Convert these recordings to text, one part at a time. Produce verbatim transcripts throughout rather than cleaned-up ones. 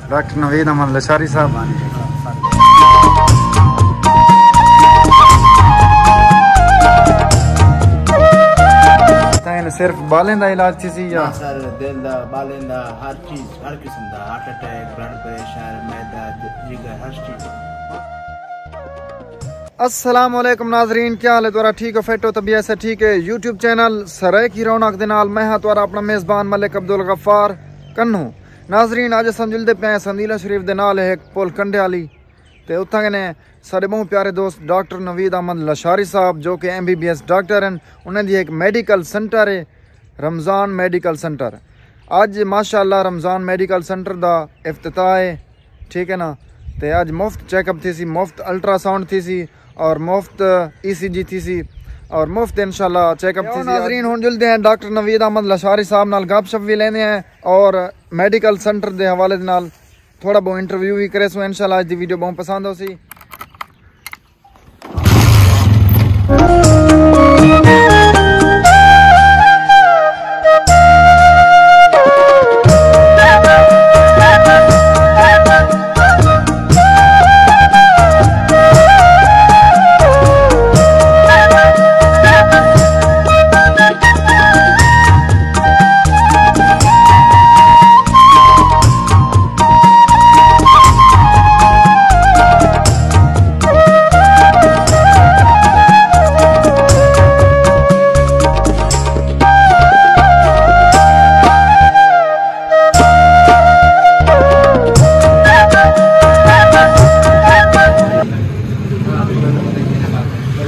Doctor نوید احمد لشاری صاحب۔ تاں صرف بالیں دا علاج تھی سی یا؟ نہ سر، دل دا، بالیں دا، ہر چیز، ہر قسم دا، ہارٹ اٹیک، بلڈ پریشر، میدا، ج-، جگر، ہر چیز۔ السلام علیکم ناظرین، کیا حال ہے تہاݙا؟ ٹھیک ہو، فٹ ہو، طبیعت سے ٹھیک ہے؟ یوٹیوب چینل سرائیکی رونق دے نال میں ہاں تہاݙا اپݨا میزبان ملک عبدالغفار کنوں۔ ناظرین، اڄ اساں جلدے پئے ہیں سندیلہ شریف دے نال ہک پل کنڈے والی، تے اتھاں کنے ساݙے ٻہوں پیارے دوست ڈاکٹر نوید احمد لشاری صاحب، جو کہ M B B S doctor ہن، انہاں دی ہک میڈیکل سینٹر ہے، رمضان میڈیکل سینٹر۔ اڄ ماشاءاللہ رمضان میڈیکل سینٹر دا افتتاح ہے، ٹھیک ہے نا؟ تے اڄ مفت چیک اپ تھی سی، مفت الٹرا ساؤنڈ تھی سی اور مفت ای سی جی تھی سی اور مفت انشاءاللہ چیک اپ تھی سی۔ ناظرین، ہݨ جلدے ہیں ڈاکٹر نوید احمد لشاری صاحب نال، گپ شپ وی لیندے ہیں اور میڈیکل سینٹر دے حوالے دے نال تھوڑا بہت انٹرویو وی کریسوں۔ انشاءاللہ اڄ دی ویڈیو بہت پسند ہوسی۔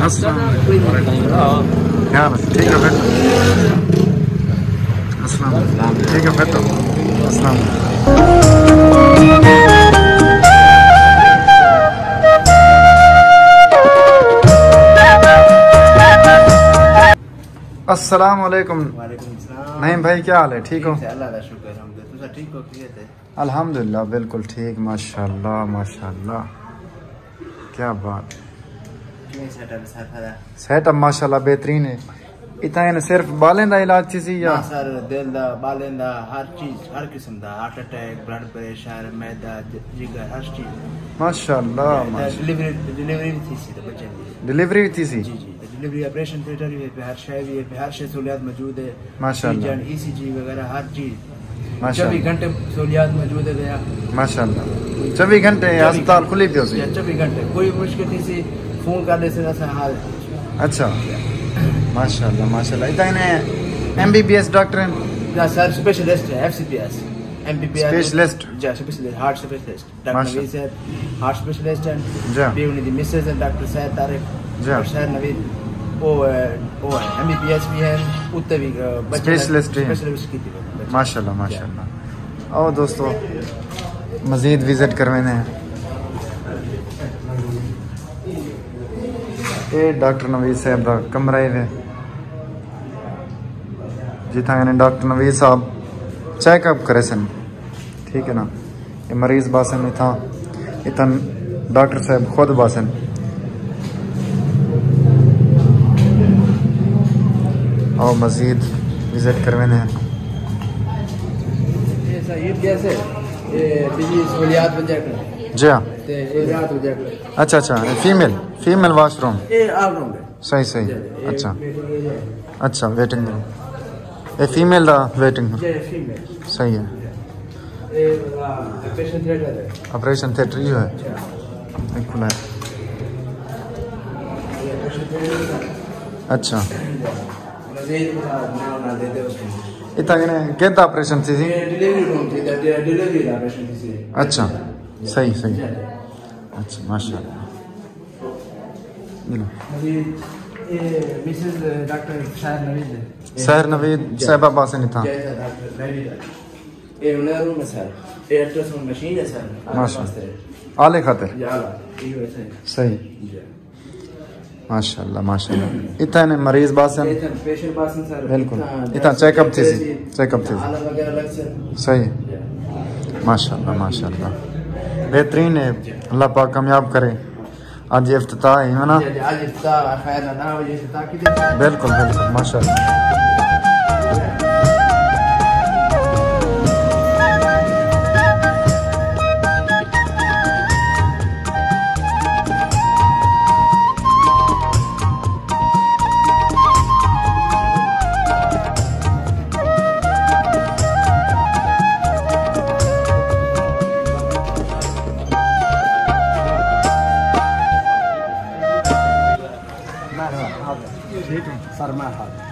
السلام علیکم۔ کیا حال ہے؟ ٹھیک ہے، بیٹھو۔ السلام علیکم۔ ٹھیک ہے، بیٹھو۔ السلام علیکم۔ السلام علیکم۔ وعلیکم السلام۔ نعیم بھائی، کیا حال ہے؟ ٹھیک ہو؟ ٹھیک ہے، اللہ دا شکر، الحمدللہ۔ تساں ٹھیک ہو؟ خیریت ہے؟ الحمدللہ، بالکل ٹھیک، ماشاءاللہ، ماشاءاللہ۔ کیا بات۔ کیویں سیٹ اپ سر تھا؟ سیٹ اپ ماشاءاللہ بہترین ہے۔ اتھاں ہن صرف بالیں دا علاج تھی سی یا؟ نہ سر، دل دا، بالیں دا، ہر چیز، ہر قسم دا، ہارٹ اٹیک، بلڈ پریشر، میدا، ج-، جگر، ہر چیز۔ ماشاءاللہ، ڈ-، ماشاءاللہ۔ ڈلیوری، ڈلیوری وی تھی سی تے بچے دی۔ ڈلیوری وی تھی سی؟ جی، جی۔ ڈلیوری آپریشن تھیٹر وی ہے، ہر شے وی ہے، ہر شے سہولیات موجود ہے۔ ماشاءاللہ۔ سی ٹی اسکین، ای سی جی وغیرہ ہر چیز۔ ماشاءاللہ۔ چوبی گھنٹے سہولیات موجود ہے۔ ماشاءاللہ۔ چوبی گھنٹے چوبی ہسپتال گھنٹے۔ کھلی پیو سی۔ جی، چوبی گھنٹے۔ کوئی مشکل نہیں سی، فون کر دے سر، اساں حال ہے۔ اچھا۔ ماشاءاللہ، ماشاءاللہ۔ اتھاں ہن M B B S doctor ہن؟ نہ سر، اسپیشلسٹ ہے، F C P S. M B B S. Specialist? جی، اسپیشلسٹ، ہارٹ اسپیشلسٹ۔ ڈاکٹر ماشاءاللہ۔ نوید صاحب ہارٹ اسپیشلسٹ ہیں۔ جی۔ تے انہاں دی مسز ہیں ڈاکٹر سید طارق، جی۔ اور سید نوید، او، او ایم بی بی ایس بھی ہیں، اتے بھی، آ، بچے اسپیشلسٹ ہیں۔ اسپیشلسٹ کیتی ہوئی ہے۔ ماشاءاللہ، جی۔ ماشاءاللہ۔ آؤ دوستو، مزید وزٹ کرویندے ہیں۔ اے ڈاکٹر نوید صاحب دا کمرہ ہے، جتھاں یعنی ڈاکٹر نوید صاحب چیک اپ کریسن۔ ٹھیک ہے نا، اے مریض باسن اتھاں، اتھاں ڈاکٹر صاحب خود باسن۔ آؤ مزید وزٹ کرویندے ہیں۔ اے سر، اے کیسے؟ اے بجلی سہولیات وجہ کر۔ جی ہاں۔ تے اے رات وجہ کر۔ اچھا، اچھا، a female, female wash room. A all round ہے۔ صحیح، صحیح۔ جی، جی، اے اچھا۔ میرے کو یہ ہے۔ اچھا، ویٹنگ روم۔ اے فیمیل دا ویٹنگ روم۔ جی، فیمیل۔ صحیح ہے۔ اے، آ، آپریشن تھیٹر ہے۔ آپریشن تھیٹر ہی ہے۔ جی۔ اے کھلا ہے۔ اے آپریشن تھیٹر ہے۔ اچھا۔ جی۔ مزید، آ، نہ، نہ دے دے اس کو۔ اتھاں کنے کیندے آپریشن تھی سی؟ اے ڈلیوری روم تھی، ڈ-، ڈلیوری دا آپریشن تھی سی۔ اچھا۔ صحیح، صحیح۔ جی، جی۔ اچھا، ماشاءاللہ۔ جی۔ اے مسز ڈاکٹر سحر نوید ہے۔ سحر نوید جی۔ صاحبہ باسن اتھاں۔ جی، جی، ڈاکٹر نوید ہے۔ اے انہاں روم ہے سر۔ اے الٹراساؤنڈ مشین ہے سر، آلے ماشاءاللہ۔ واسطے۔ آلے خاطر؟ جی، آلہ۔ اے ویسے۔ صحیح۔ جی۔ ماشاءاللہ، ماشاءاللہ۔ اتھاں نے مریض باسن۔ اتھاں پیشنٹ باسن سر۔ بالکل۔ اتھاں اتھاں چیک اپ تھی سی۔ چیک اپ تھی سی۔ آلہ وغیرہ لگ سر۔ صحیح۔ جی۔ ماشاءاللہ، ماشاءاللہ۔ بہترین ہے۔ جی۔ اللہ پاک کامیاب کرے۔ اڄ افتتاح ہے نا؟ جی، جی، اڄ افتتاح، خیر نہ، نہ بجے افتتاح کیتے۔ بالکل، بالکل، ماشاءاللہ۔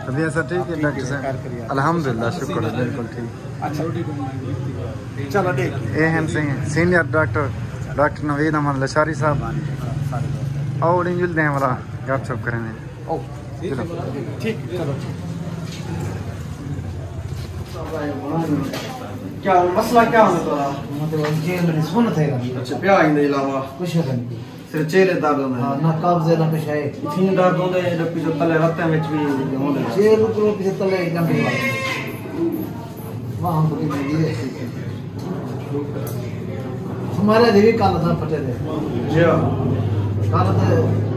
طبیعت سر ٹھیک ہے ڈاکٹر صاحب؟ الحمدللہ، شکر ہے، بالکل ٹھیک۔ اچھا، چلو ٹھیک۔ اے ہن سنگھ، سینئر ڈاکٹر، ڈاکٹر نوید احمد لشاری صاحب۔ او اڑیں جلدے ہیں والا گپ شپ کریں۔ او، چلو۔ ٹھیک، چلو ٹھیک۔ کیا مسئلہ کیا ہونا تھا؟ مطلب جیل میں سن تھے۔ اچھا، پیا ہی نہیں علاوہ۔ کچھ نہیں۔ صرف چہرے درد ہوندا ہے؟ ہاں، نہ قبض ہے، نہ کچھ ہے۔ اتھیں درد ہوندا ہے، جب پیچھے تلے رتیں وچ بھی ہوندا ہے۔ چہرے کو پیچھے تلے جنگ مار۔ وہاں بڑی لگی ہے۔ ہمارے دے بھی کل تھا پھٹے دے۔ جی ہاں۔ کل تے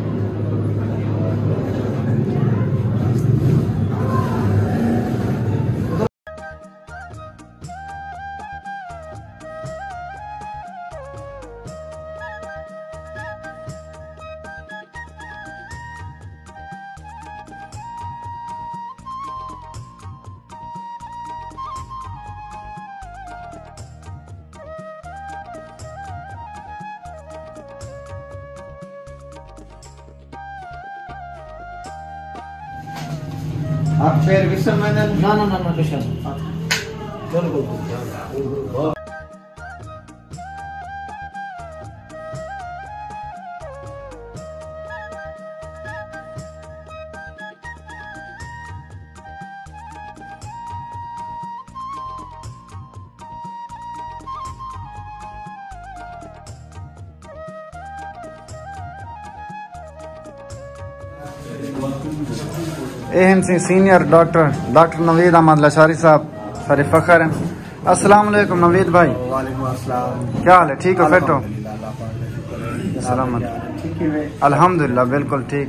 آپ پیر وسر میں نہ، نہ، نہ، نہ، نہ، کشن۔ بالکل۔ اے ہن سی سینئر ڈاکٹر، ڈاکٹر نوید احمد لشاری صاحب، سارے فخر ہیں۔ السلام علیکم نوید بھائی۔ وعلیکم السلام۔ کیا حال ہے؟ ٹھیک ہو؟ فٹ ہو؟ الحمدللہ، اللہ پاک کا شکر ہے۔ سلامت۔ ٹھیک ہے۔ الحمدللہ، بالکل ٹھیک۔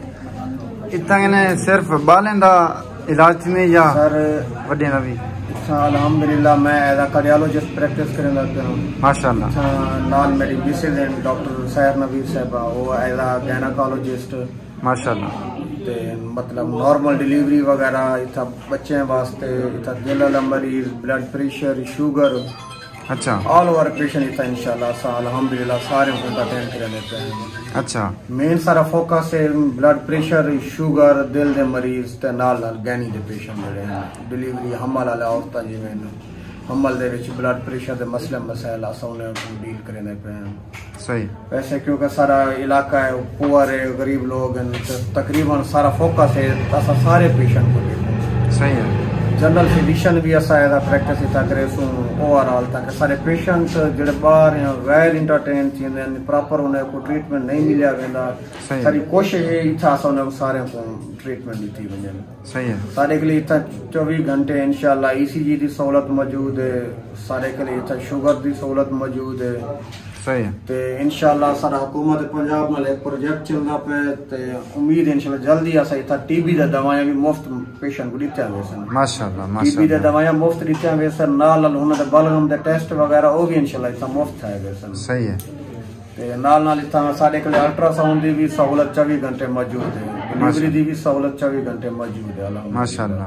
اتھاں نے صرف بالیں دا علاج تھیندے یا سر، وڈیاں دا بھی؟ اتھاں الحمدللہ میں ایز اے کارڈیالوجسٹ پریکٹس کریندا پیا ہوں۔ ماشاءاللہ۔ اتھاں نال میری مسز ہیں ڈاکٹر سحر نوید صاحبہ، وہ ایز اے گائناکالوجسٹ۔ ماشاءاللہ۔ تے مطلب نارمل ڈیلیوری وغیرہ اتھاں بچیں واسطے، اتھاں دل والا مریض، بلڈ پریشر، شوگر، اچھا۔ آل اوور پیشنٹ اتھاں انشاءاللہ اساں الحمدللہ سارے کوں انٹرٹین کریندے پئے ہیں۔ اچھا۔ مین سارا فوکس ہے بلڈ پریشر، شوگر، دل دے مریض تے نال نال گینی دے پیشنٹ جڑے ہیں۔ ڈیلیوری حمل والے عورتاں جیویں حمل دے وچ بلڈ پریشر دے مسئلے مسائل اساں انہیں کوں ڈیل کریندے پئے ہیں۔ صحیح۔ ویسے کیونکہ سارا علاقہ ہے، پوئر ہے، غریب لوگ ہیں، تے تقریباً سارا فوکس ہے، اساں سارے پیشنٹ کو ݙیکھوں۔ صحیح ہے۔ جنرل فزیشن بھی اساں ایز اے پریکٹس اتھاں کریسوں، اوور آل تاکہ سارے پیشنٹ جڑے ٻاہر ہیں، غیر انٹرٹین تھیندے ہیں، پراپر انہیں کو ٹریٹمنٹ نہیں ملیا ویندا۔ صحیح۔ ساری کوشش ہے اتھاں اساں انہیں سارے کو ٹریٹمنٹ ݙتی ونڄے۔ صحیح ہے۔ سارے کے لیے اتھاں چوبی گھنٹے انشاءاللہ ای سی جی دی سہولت موجود ہے، سارے کے لیے اتھاں شوگر دی سہولت موجود ہے۔ صحیح ہے۔ تے انشاءاللہ سارا حکومت پنجاب نال ایک پروجیکٹ چلدا پئے تے امید ہے انشاءاللہ جلدی اساں اتھاں ٹی بی دے دوائیاں بھی مفت پیشنٹ کو ݙتیاں ویسن۔ ماشاءاللہ، ٹی بی دے ماشاءاللہ۔ دوائیاں مفت ݙتیاں ویسن، نال نال انہاں دے بلغم دے ٹیسٹ وغیرہ او بھی انشاءاللہ اتھاں مفت تھئے ویسن۔ صحیح ہے۔ تے نال نال اتھاں ساݙے کولے الٹرا ساؤنڈ دی بھی سہولت چوبی گھنٹے موجود ہے، ڈلیوری ماشاءاللہ۔ دی بھی سہولت چوبی گھنٹے موجود ہے الحمدللہ۔ ماشاءاللہ۔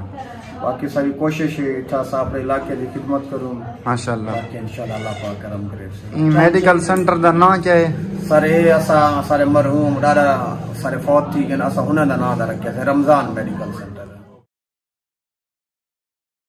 باقی ساری کوشش ہے اتھاں اساں اپݨے علاقے دی خدمت کروں۔ ماشاءاللہ۔ باقی انشاءاللہ اللہ پاک کرم کرے۔ ایں میڈیکل سینٹر دا ناں کیا ہے؟ سر، اے اساں سارے مرحوم ݙاݙا سارے فوت تھی ڳئے، اساں انہاں دا ناں دا رکھیا سی رمضان میڈیکل سینٹر۔